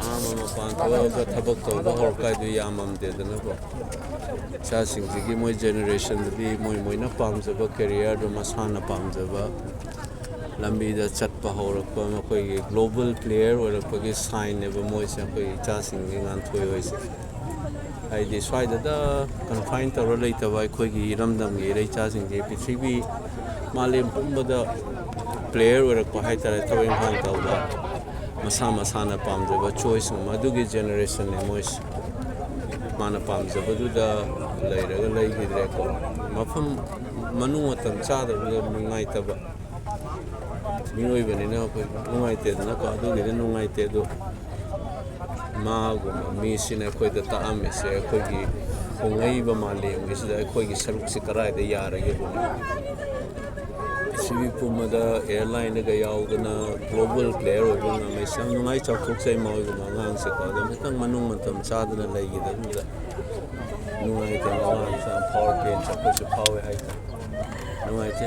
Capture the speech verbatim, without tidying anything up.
ꯑꯍꯥꯟꯕ ꯃꯄꯥꯟ ꯊꯣꯛꯑꯒ ꯊꯕꯛ ꯇꯧꯕ ꯍꯧꯔꯛꯄ ꯍꯥꯏꯗꯨ ꯌꯥꯝꯃꯝꯗꯦꯗꯅꯀꯣ꯫ ꯏꯆꯥꯁꯤꯡꯁꯤꯒꯤ ꯃꯣꯏ ꯖꯦꯅꯦꯔꯦꯁꯟꯗꯗꯤ ꯃꯣꯏ ꯃꯣꯏꯅ ꯄꯥꯝꯖꯕ ꯀꯦꯔꯤꯌꯔꯗꯨ, ꯃꯁꯥꯅ ꯄꯥꯝꯖꯕ ꯂꯝꯕꯤꯗ ꯆꯠꯄ ꯍꯧꯔꯛꯄ, ꯃꯈꯣꯏꯒꯤ ꯒ꯭ꯂꯣꯕꯜ ꯄ꯭ꯂꯦꯌꯔ ꯑꯣꯏꯔꯛꯄꯒꯤ ꯁꯥꯏꯟꯅꯦꯕ ꯃꯣꯏꯁꯦ, ꯑꯩꯈꯣꯏ ꯏꯆꯥꯁꯤꯡꯒꯤ ꯉꯥꯟꯊꯣꯏ ꯍꯣꯏꯁꯦ꯫ ꯍꯥꯏꯗꯤ ꯁ꯭ꯋꯥꯏꯗꯗ ꯀꯟꯐꯥꯏꯟ ꯇꯧꯔ ꯂꯩꯇꯕ ꯑꯩꯈꯣꯏꯒꯤ ꯏꯔꯝꯗꯝꯒꯤ ꯏꯔꯩꯆꯥꯁꯤꯡꯁꯦ ꯄ꯭ꯔꯤꯊꯤꯕꯤ ꯃꯥꯂꯦꯝ ꯄꯨꯝꯕꯗ ꯄ꯭ꯂꯦꯌꯔ ꯑꯣꯏꯔꯛꯄ ꯍꯥꯏꯇꯥꯔꯦ, ꯊꯕꯛ ꯏꯪꯈꯥꯡ ꯇꯧꯕ, ꯃꯁꯥ ꯃꯁꯥꯅ ꯄꯥꯝꯖꯕ ꯆꯣꯏꯁ ꯑꯃ, ꯑꯗꯨꯒꯤ ꯖꯦꯅꯦꯔꯦꯁꯟꯅꯦ ꯃꯣꯏꯁꯦ꯫ ꯃꯥꯅ ꯄꯥꯝꯖꯕꯗꯨꯗ ꯂꯩꯔꯒ ꯂꯩꯈꯤꯗ꯭ꯔꯦꯀꯣ꯫ ꯃꯐꯝ, ꯃꯅꯨꯡ ꯃꯇꯝ ꯆꯥꯗꯕꯗ ꯅꯨꯡꯉꯥꯏꯇꯕ, ꯃꯤꯑꯣꯏꯕꯅꯤꯅ ꯑꯩꯈꯣꯏ ꯅꯨꯡꯉꯥꯏꯇꯦꯗꯅꯀꯣ꯫ ꯑꯗꯨꯒꯤꯗꯤ ꯅꯨꯡꯉꯥꯏꯇꯦ꯫ ꯑꯗꯨ ꯃꯥꯒꯨꯝꯕ ꯃꯤꯁꯤꯅ ꯑꯩꯈꯣꯏꯗ ꯇꯥꯛꯑꯝꯃꯤꯁꯦ, ꯑꯩꯈꯣꯏꯒꯤ ꯍꯣꯡꯉꯛꯏꯕ ꯃꯥꯂꯦꯝꯒꯤꯁꯤꯗ ꯑꯩꯈꯣꯏꯒꯤ ꯁꯔꯨꯛꯁꯤ ꯀꯗꯥꯏꯗ ꯌꯥꯔꯒꯦ? ꯄ꯭ꯔꯤꯊꯤꯕꯤ ꯄꯨꯝꯕꯗ ꯑꯦꯌꯔꯂꯥꯏꯟꯗꯒ ꯌꯥꯎꯗꯅ ꯒ꯭ꯂꯣꯕꯜ ꯄ꯭ꯂꯦꯌꯔ ꯑꯣꯏꯕ ꯉꯝꯃꯦ꯫ ꯌꯥꯝ ꯅꯨꯡꯉꯥꯏ, ꯆꯥꯎꯊꯣꯛꯆꯩ ꯃꯥꯒꯨꯝꯕ ꯑꯉꯥꯡꯁꯦꯀꯣ꯫ ꯑꯗꯣ ꯈꯤꯇꯪ ꯃꯅꯨꯡ ꯃꯇꯝ ꯆꯥꯗꯅ ꯂꯩꯈꯤꯗꯕꯗꯨꯗ ꯅꯨꯡꯉꯥꯏꯇꯦ꯫ ꯑꯉꯥꯡꯁꯦ ꯌꯥꯝ ꯐꯥꯎꯔꯛꯇꯦꯅ ꯑꯩꯈꯣꯏꯁꯨ ꯐꯥꯎꯋꯦ ꯍꯥꯏꯇꯥꯔꯦ꯫ ꯅꯨꯡꯉꯥꯏꯇꯦ꯫